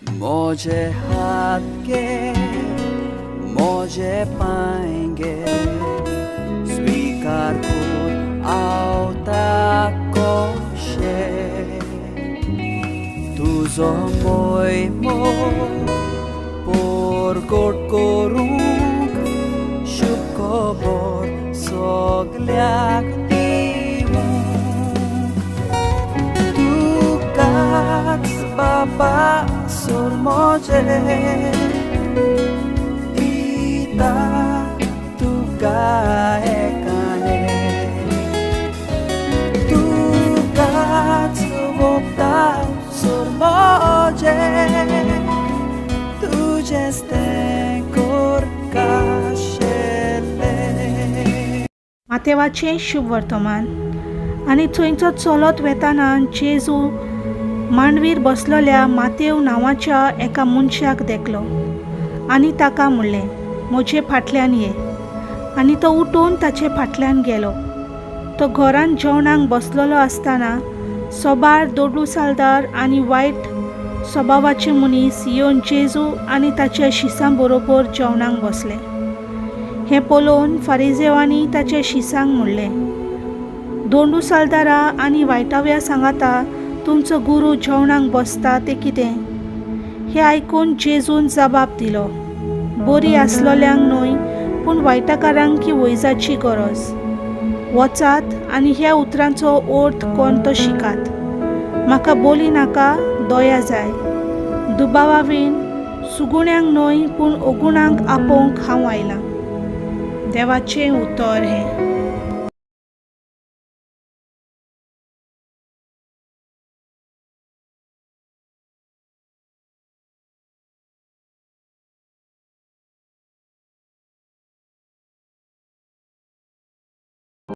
म्हजे हात गे, म्हजे पांय गे, स्विकार कर आवता कशें. तुजो मोयमो परगट करूंक, शुभ खबर सगल्याक दिवंक. तुकाच बाबा सोर म्हजें दिता तुका एकाने, तुकाच वोगता सोर म्हजें, तुजेंच तें करकाशेलें. मातेवाचें शुभ वर्तमान. आनी थंयचो चलत वेताना जेजू मांडवीर बसलोल्या मातेव नांवाच्या एका मनशाक देखलो आनी ताका म्हणलें, म्हजे फाटल्यान ये. आनी तो उठून ताचे फाटल्यान गेलो. तो घरांत जेवणाक बसलेलो आसतना सोबार दोडू सालदार आनी वायट स्वभावाचे मनीस येवन जेजू आनी ताच्या शिसां बरोबर जेवणाक बसले. हें पळोवन फारिजेवांनी ताच्या शिसांक म्हणलें, दोंडू सालदारा आनी वायटाव्या सांगाता तुमचो गुरू जेवणाक बसता तें कितें? हें आयकून जेजून जबाब दिलो, बरी आसलोल्यांक न्हय पूण वायटाकारांक की वैजाची गरज. वचात आनी ह्या उतरांचो अर्थ कोण तो शिकात, म्हाका बोली नाका, दया जाय. दुबावावीन सुगुण्यांक न्हय पूण अगुणांक आपोवंक हांव आयलां. देवाचें उतर हें.